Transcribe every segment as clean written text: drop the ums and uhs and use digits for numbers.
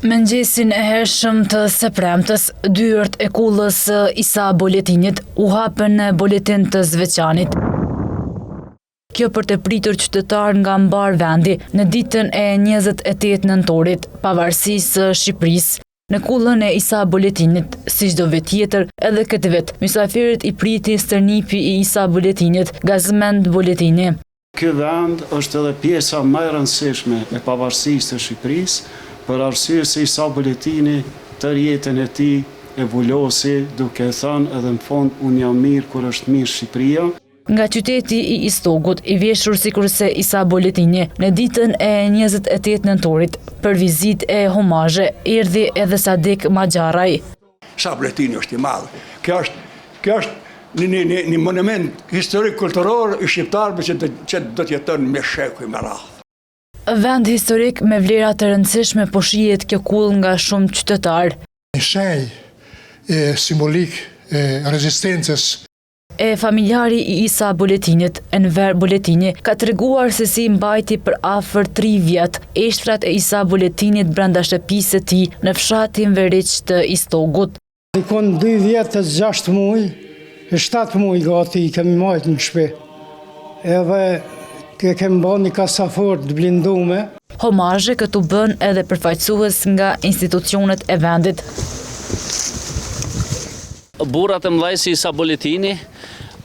Mëngjesin e hershëm të së premtes, dyert e kullës së Isa Boletinit u hapën në Boletin të Zveçanit. Kjo për të pritur qytetarë nga mbarë vendi në ditën e 28 nëntorit, pavarësisë së Shqipërisë. Në kullën e Isa Boletinit, si çdo vit tjetër, edhe këtë vit, mysafirët i priti stërnipi i Isa Boletinit, Gazmend Boletini. Ky vend është edhe pjesa më e rëndësishme e pavarësisë së Shqipërisë, për arsye se Isa Boletini tërë jetën e tij e vulosi duke thënë edhe në fund unë jam mirë kur është mirë Shqipëria. Nga qyteti i Istogut, i veshur sikurse Isa Boletini, në ditën e 28 nëntorit, për vizitë e homazhe, erdhi edhe Sadik Maxharraj. Isa Boletini është i madh. Kjo është, kjo është një, një, një, një monument historik kulturor i shqiptarëve që do, që do të jeton me shekuj me radhë. Vend historik me vlera të rëndësishme po shihet kjo kullë nga shumë qytetarë. Një shenjë e simbolikë e rezistencës E familjari i Isa Boletinit, Enver Boletini, ka treguar se si mbajti për afër tri vjet eshtrat e Isa Boletinit brenda shtëpisë së tij në fshatin Veriq të Istogut. Dikun dy vjet e gjashtë muaj, e shtatë muaj gati i kemi majt në shpi. Edhe e kemi ba një kasafortë të blindume. Homazhe këtu bënë edhe përfaqësues nga institucionet e vendit. Burrat e mëdhej si Isa Boletini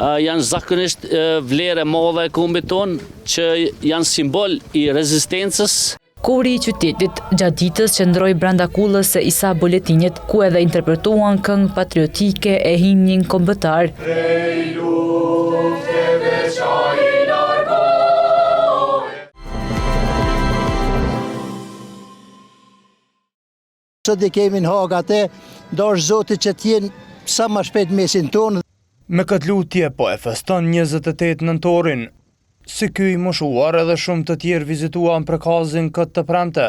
janë zakonisht vlerë e madhe e kombit tonë që janë simbol i rezistencës. Kori i qytetit gjatë ditës qëndroi brenda kullës së Isa Boletinit, ku edhe interpretuan këngë patriotike e himnin kombëtar. Prej lufteve qa i largoi. Sot i kemi në Hagë atë, dashtë Zoti që të jenë sa ma shpejt mesin tonë. Me këtë lutje po e feston 28 nëntorin. Si ky i moshuar edhe shumë të tjerë vizituan Prekazin këtë të premte.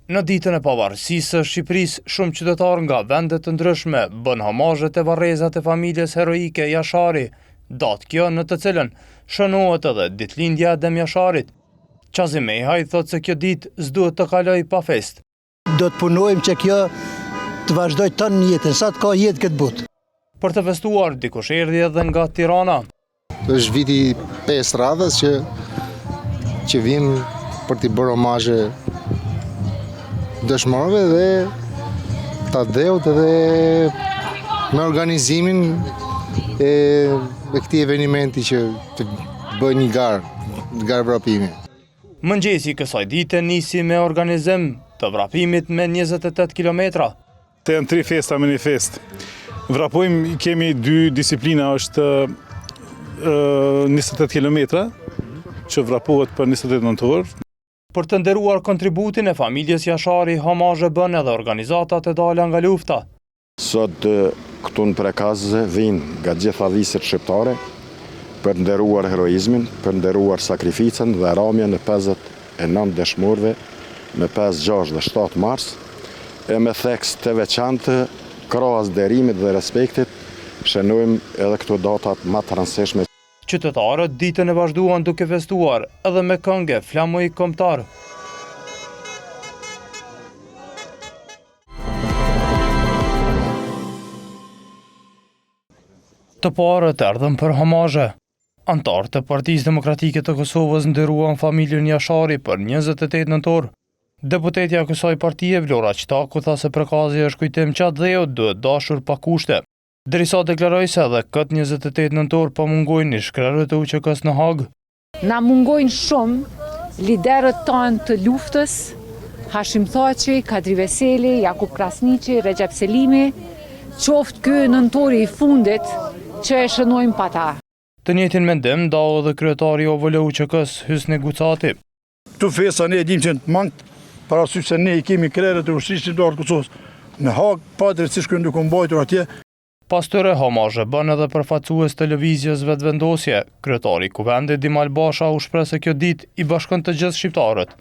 Në ditën e pavarësisë së Shqipërisë, shumë qytetarë nga vende të ndryshme bënë homazhe te varrezat e familjes heroike Jashari, datë kjo në të cilën shënohet edhe ditëlindja e Adem Jasharit. Qazim Mehaj thotë se kjo ditë s'duhet të kalojë pa festë. Do të punojmë që kjo të vazhdojë tanë jetën, sa të ka jetë këtë botë. Për të festuar, dikush erdhi edhe nga Tirana. Është viti i pestë radhës që që vijmë për t'i bërë homazhe dëshmorëve dhe të atdheut dhe me organizimin e, e këtij evenimenti që të bëjë një garë, garë vrapimi. Mëngjesi i kësaj dite nisi me organizim të vrapimit me 28 kilometra. Të janë tri festa me një festë. Vrapojmë, kemi dy disiplina, është 28 kilometra, që vrapohet për 28 nëntor. Për të nderuar kontributin e familjes Jashari, homazhe bënë edhe organizatat e dala nga lufta. Sot këtu në Prekaz vijnë nga gjitha viset shqiptare për të nderuar heroizmin, për të nderuar sakrificën dhe ramjen e 59 dëshmorëve me 5, 6 dhe 7 mars, e me theks të veçantë krahas nderimit dhe respektit shënojmë edhe këto datat ma të rëndësishme. Qytetarët ditën e vazhduan duke festuar edhe me këngë e flamuj kombëtarë. Të parët erdhën për homazhe. Anëtarë të Partisë Demokratike të Kosovës nderuan familjen Jashari për 28 nëntor. Deputetja e kësaj partie Vlora Çitaku tha se Prekazi është kujtim që atdheu duhet dashur pa kushte. Derisa deklaroi se edhe këtë 28 nëntor po mungojnë ish-krerët e UÇK-së në Hagë. Na mungojnë shumë liderët tanë të luftës, Hashim Thaçi, Kadri Veseli, Jakup Krasniqi, Rexhep Selimi, qoftë ky nëntori i fundit që e shënojmë pa ta. Të njëjtin mendim ndau edhe kryetari i OVL-UÇK-së, Hysni Gucati. Këto festa ne e dimë që janë të mangët, për arsye se ne i kemi krerët e ushtrisë çlirimtare të Kosovës. Në Hagë, padrejtësisht janë duke u mbajtur atje. Pas tyre, homazhe bënë edhe përfaqësues të Lëvizjes Vetëvendosje. Kryetari i Kuvendit, Dimal Basha, u shpreh se kjo ditë i bashkon të gjithë shqiptarët.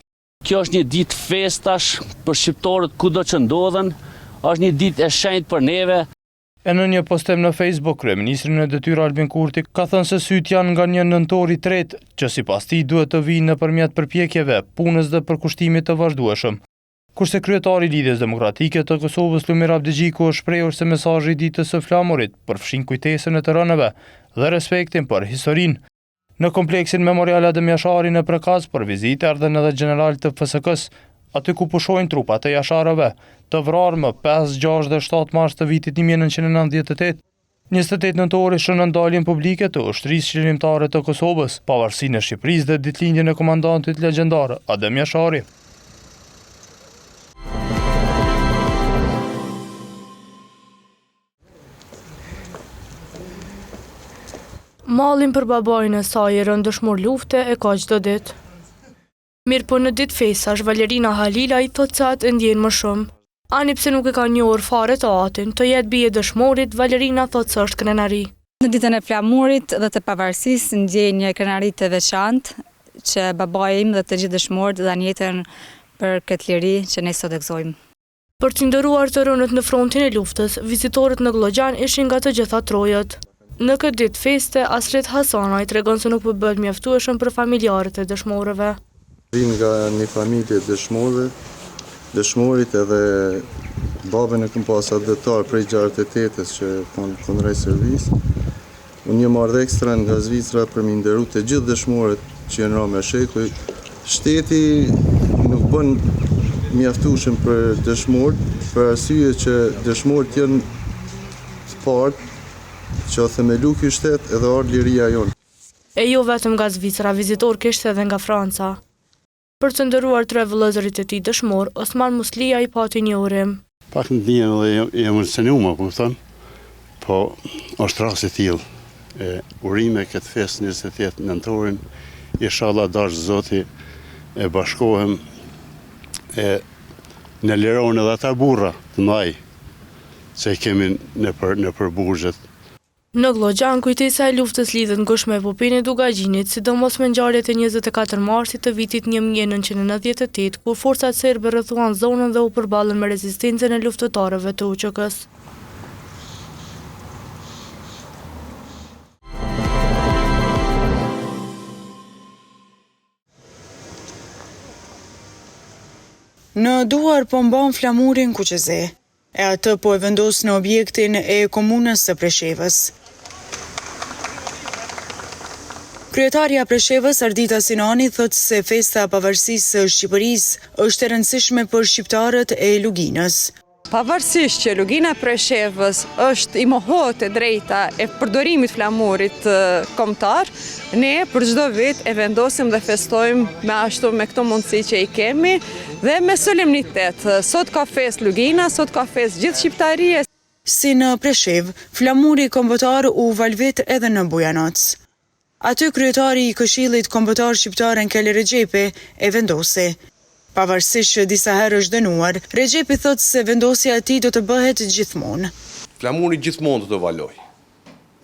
Kjo është një ditë festash për shqiptarët kudo që ndodhen, është një ditë e shenjtë për neve. E në një postim në Facebook, kryeministri në detyrë Albin Kurti ka thënë se sytë janë nga një nëntor i tretë, që sipas tij duhet të vijë nëpërmjet përpjekjeve, punës dhe përkushtimit të vazhdueshëm. Kurse kryetari i Lidhjes Demokratike të Kosovës, Lumir Abdixhiku është shprehur se mesazhi i Ditës së Flamurit përfshin kujtesën e të rënëve dhe respektin për historinë. Në kompleksin memorial Adem Jashari në Prekaz për vizitë erdhën edhe gjeneralë të FSK-së, aty ku pushojnë trupat e Jasharëve, të vrarë më 5, 6 dhe 7 mars të vitit 1998. 28 nëntori shënon daljen publike të Ushtrisë Çlirimtare të Kosovës, pavarësinë e Shqipërisë dhe ditëlindjen e komandantit legjendar Adem Jashari. Mallin për babain e saj e rënë dëshmor lufte e ka çdo ditë. Mirëpo në ditë festash, Valerina Halilaj thotë se atë e ndjen më shumë. Ani pse nuk e ka njohur fare të atin, të jetë bijë e dëshmorit, Valerina thotë se është krenari. Në ditën e flamurit dhe të pavarësisë ndjej një krenari të veçantë që babai im dhe të gjithë dëshmorët dhanë jetën për këtë liri që ne sot e gëzojmë. Për t'i nderuar të rënët në frontin e luftës, vizitorët në Gllogjan ishin nga të gjitha trojet. Në këtë ditë feste, Astrit Hasanaj tregon se nuk po bëhet mjaftueshëm për familjarët e dëshmorëve. Vij nga një familje dëshmorëve, dëshmorit edhe babën e kom pas atdhetar prej 68-ës që kon kundrejt Serbisë. Unë jam ardhë ekstra nga Zvicra për m'i nderu të gjithë dëshmorët që janë ra me shekuj. Shteti nuk bën mjaftueshëm për dëshmorët, për arsye që dëshmorët janë të parët që o themelu ky shtet edhe ardhë liria jonë. E jo vetëm nga Zvicra, vizitorë kishte edhe nga Franca. Për të nderuar tre vëllezërit e tij dëshmorë, Osman Musliaj pati një urim. Pak ndihem edhe i emocionum, a kupton, po është rast i tillë. E urime këtë festë 28 nëntorin, ishalla dashtë Zoti e bashkohem e na liron edhe ata burra të mëdhaj që i kemi nëpër nëpër burgjet. Në Gllogjan, kujtesa e luftës lidhet ngushtë me epopenë e Dukagjinit, sidomos me ngjarjet e 24 marsit të vitit 1998, kur forcat serbe rrethuan zonën dhe u përballën me rezistencën e luftëtarëve të UÇK-së. Në duar po mban flamurin kuqezi. E atë po e vendos në objektin e Komunës së Preshevës. Kryetarja e Preshevës, Ardita Sinani, thotë se festa e pavarësisë së Shqipërisë është e rëndësishme për shqiptarët e Luginës. Pavarësisht që Lugina e Preshevës është i mohohet e drejta e përdorimit flamurit kombëtar, ne për çdo vit e vendosim dhe festojmë me ashtu me këto mundësi që i kemi Dhe me solemnitet, sot ka festë Lugina, sot ka festë gjithë shqiptaria. Si në Preshevë, flamuri kombëtar u valvit edhe në Bujanoc. Aty kryetari i Këshillit Kombëtar Shqiptar Enkel Rexhepi e vendosi. Pavarësisht që disa herë është dënuar, Rexhepi thotë se vendosja e tij do të bëhet gjithmonë. Flamuri gjithmonë do të valojë.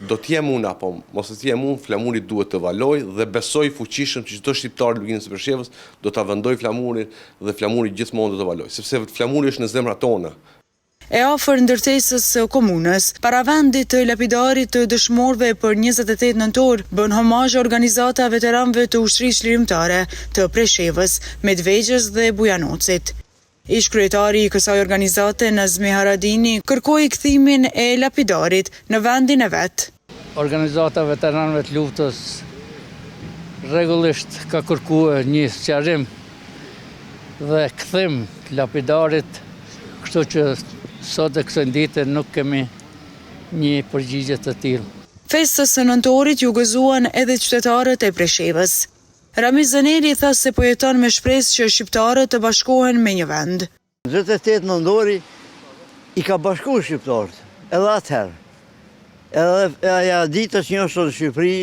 Do të jem unë apo mos të jem unë, flamuri duhet të valojë dhe besoj fuqishëm që çdo shqiptar i Luginës së Preshevës do ta vendojë flamurin dhe flamuri gjithmonë do të valojë, sepse flamuri është në zemrat tona. E afër ndërtesës së komunës, para vendit të lapidarit të dëshmorëve për 28 nëntor, bën homazhe organizata e veteranëve të Ushtrisë Çlirimtare të Preshevës, Medvegjës dhe Bujanocit. Ish-kryetari i kësaj organizate, Nazmi Haradini, kërkoi kthimin e lapidarit në vendin e vet. Organizata e Veteranëve të Luftës rregullisht ka kërkuar një sqarim dhe kthim të lapidarit, kështu që sot e kësaj dite nuk kemi një përgjigje të tillë. Festës së nëntorit iu gëzuan edhe qytetarët e Preshevës. Ramiz Zeneli tha se po jeton me shpresë që shqiptarët të bashkohen me një vend. 28 nëntori i ka bashku shqiptarët, edhe atëherë. Edhe aja ditës që është në Shqipëri,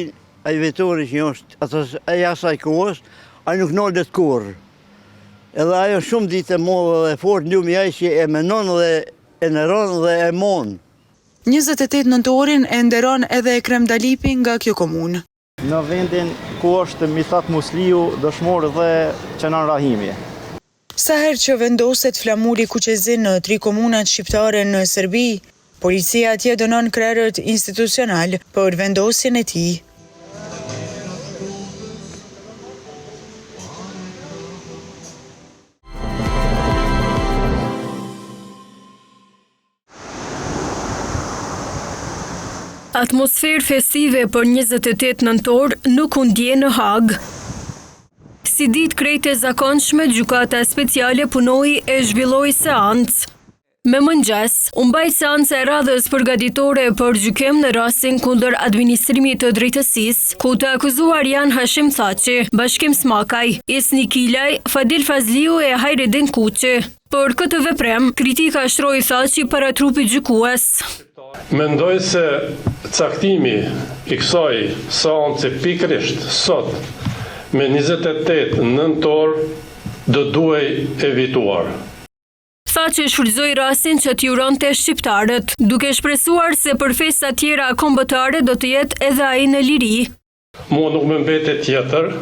ai vjetori që është, ato ai asaj kohës, ai nuk nalet kurrë. Edhe ajo shumë ditë e madhe dhe e fortë, lumi ai që e menon dhe e nderon dhe e mon. 28 nëntorin e nderon edhe Ekrem Dalipi nga kjo komunë. Në vendin ku është Mithat Musliu, dëshmor dhe Qenan Rahimi. Sa herë që vendoset flamuri kuqezi në tri komunat shqiptare në Serbi, policia atje dënon krerët institucionalë për vendosjen e tij. Atmosferë festive për 28 nëntor nuk u ndje në Hagë. Si ditë krejt e zakonshme, Gjykata Speciale punoi e zhvilloi seancë. Me mëngjes, u mbajt seanca e radhës përgatitore për gjykim në rastin kundër administrimit të drejtësisë, ku të akuzuar janë Hashim Thaçi, Bashkim Smakaj, Isni Kilaj, Fadil Fazliu e Hajredin Kuçi. Për këtë veprim, kritika shtroi Thaçi para trupit gjykues. Mendoj se caktimi i kësaj seance pikërisht sot, me 28 nëntor, do duhej evituar. Thaçi shfrytëzoi rastin që t'i uronte shqiptarët, duke shpresuar se për festat tjera kombëtare do të jetë edhe ai në liri. Mua nuk më mbetet tjetër,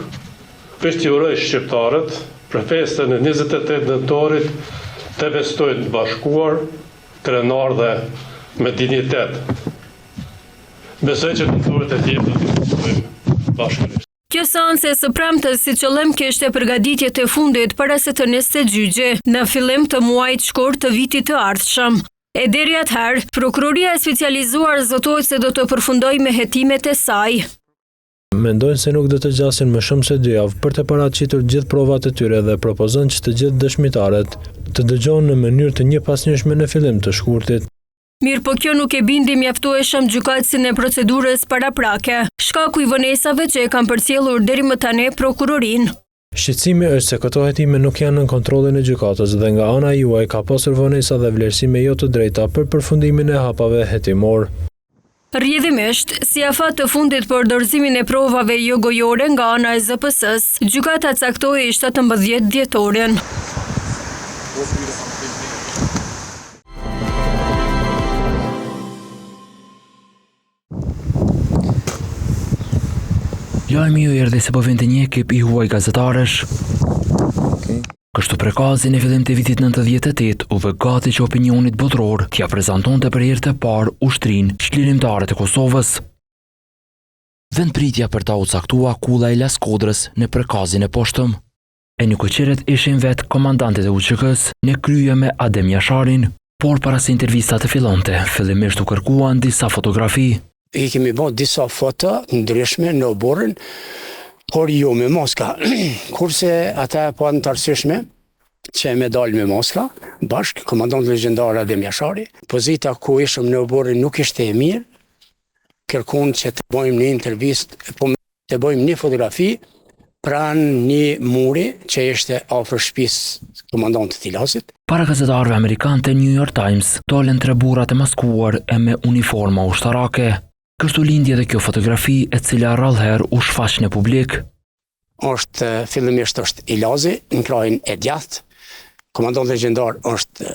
veç t'i uroj shqiptarët për festën e 28 nëntorit të festojnë të bashkuar, krenar dhe me dinjitet. Besoj që nëntorët e tjerë do të festojmë bashkërisht. Kjo seancë e së premtes si qëllim kishte përgatitjet e fundit para se të niste gjyqi, në fillim të muajit shkurt të vitit të ardhshëm. E deri atëherë, Prokuroria e Specializuar zotohet se do të përfundojë me hetimet e saj. Mendojnë se nuk do të zgjasin më shumë se dy javë për të paraqitur gjithë provat e tyre dhe propozon që të gjithë dëshmitarët të dëgjohen në mënyrë të njëpasnjëshme në fillim të shkurtit. Mirëpo kjo nuk e bindi mjaftueshëm gjykatësin e procedurës paraprake, shkaku i vonesave që e kanë përcjellur deri më tani prokurorinë. Shqetësimi është se këto hetime nuk janë nën kontrollin e gjykatës dhe nga ana juaj ka pasur vonesa dhe vlerësime jo të drejta për përfundimin e hapave hetimorë. Rrjedhimisht, si afat të fundit për dorëzimin e provave jogojore nga ana e ZPS-së, gjykata caktoi 17 dhjetorin. Lajmi ju erdhi se po vinte një ekip i huaj gazetarësh. Kështu Prekazi në fillim të vitit 98 u bë gati që opinionit botëror t'ia prezantonte për herë të parë ushtrinë çlirimtare të Kosovës. Vendpritja për ta u caktua kulla e Ilaz Kodrës në Prekazin e poshtëm. E nikoqirët ishin vetë komandantët e UÇK-së në krye me Adem Jasharin. Por para se intervista të fillonte, fillimisht u kërkuan disa fotografi. I kemi bo disa foto të ndryshme në oborrin, por jo me maska. Kurse ata e panë të arsyeshme që me dalë me maska, bashkë, komandant legjendar Adem Jashari. Pozita ku ishëm në oborrin nuk ishte e mirë, kërkun që të bojmë një intervistë, po të bëjmë një fotografi pranë një muri që ishte afër shtëpisë komandantit të Ilazit. Para gazetarëve amerikanë të New York Times, dolën tre burra të maskuar e me uniforma ushtarake. Kështu lindi edhe kjo fotografi e cila rrallëherë u shfaq në publik. Është fillimisht është Ilazi në krahin e djathtë, komandanti legjendar është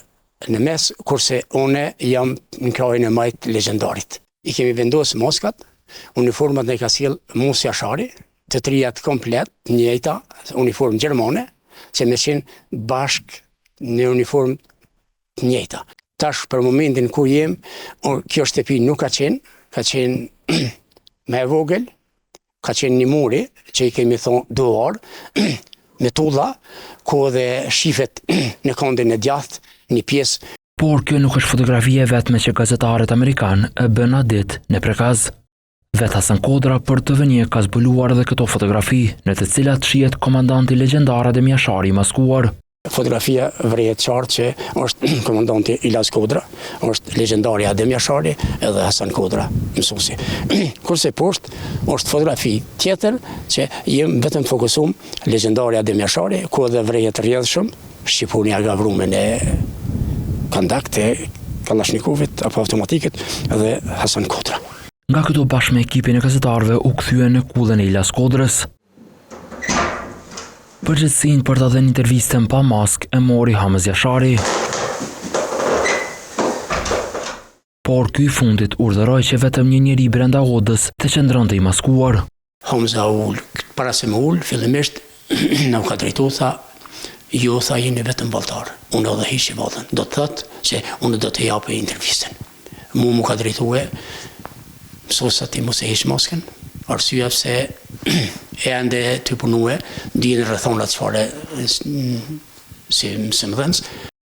në mes, kurse unë jam në krahin e majtë legjendarit. I kemi vendosë maskat, uniformat na i ka sjell Musë Jashari, të trijat komplet, të njëjta, uniformë gjermane, që me qenë bashkë në uniformë të njëjta. Tash për momentin ku jem, kjo shtëpi nuk ka qenë, ka qenë më e vogël, ka qenë një muri që i kemi thonë duar, me tulla, ku edhe shifet në kondin e djathtë, një pjesë. Por kjo nuk është fotografia e vetme që gazetarët amerikanë e bënë atë ditë në Prekaz. Vetë Hasan Kodra për TV1 ka zbuluar edhe këto fotografi, në të cilat shihet komandanti legjendar Adem Jashari i maskuar. Fotografia vërehet qartë që është komandanti Ilaz Kodra, është legjendari Adem Jashari edhe Hasan Kodra, mësuesi. Kurse poshtë është fotografi tjetër që jem vetëm fokusum legjendari Adem Jashari, ku edhe vërehet rrjedhshëm shqiponja e gavrume në kandak të Kallashnikovit apo automatikit dhe Hasan Kodra. Nga këtu bashkë me ekipin e gazetarëve u kthyen në kullën e Ilaz Kodrës. Përgjegjësinë për ta dhënë intervistën pa maskë e mori Hamëz Jashari. Por ky i fundit urdhëroi që vetëm një njeri brenda odës të qëndronte i maskuar. Hamza u ul, para se me u ul, fillimisht na u ka drejtu, tha, ju tha jeni vetëm valltar, unë udhëheqi vallën, do të thotë që unë do të japi intervistën. Mu m'u ka drejtue, mësues ti mos e hiq maskën, arsyeja pse e ende tu punue, dihen rrethonat çfarë si mësimdhënës.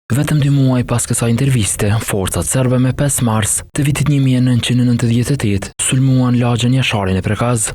Vetëm dy muaj pas kësaj interviste, forcat serbe me 5 mars të vitit 1998 sulmuan lagjen Jashari në Prekaz.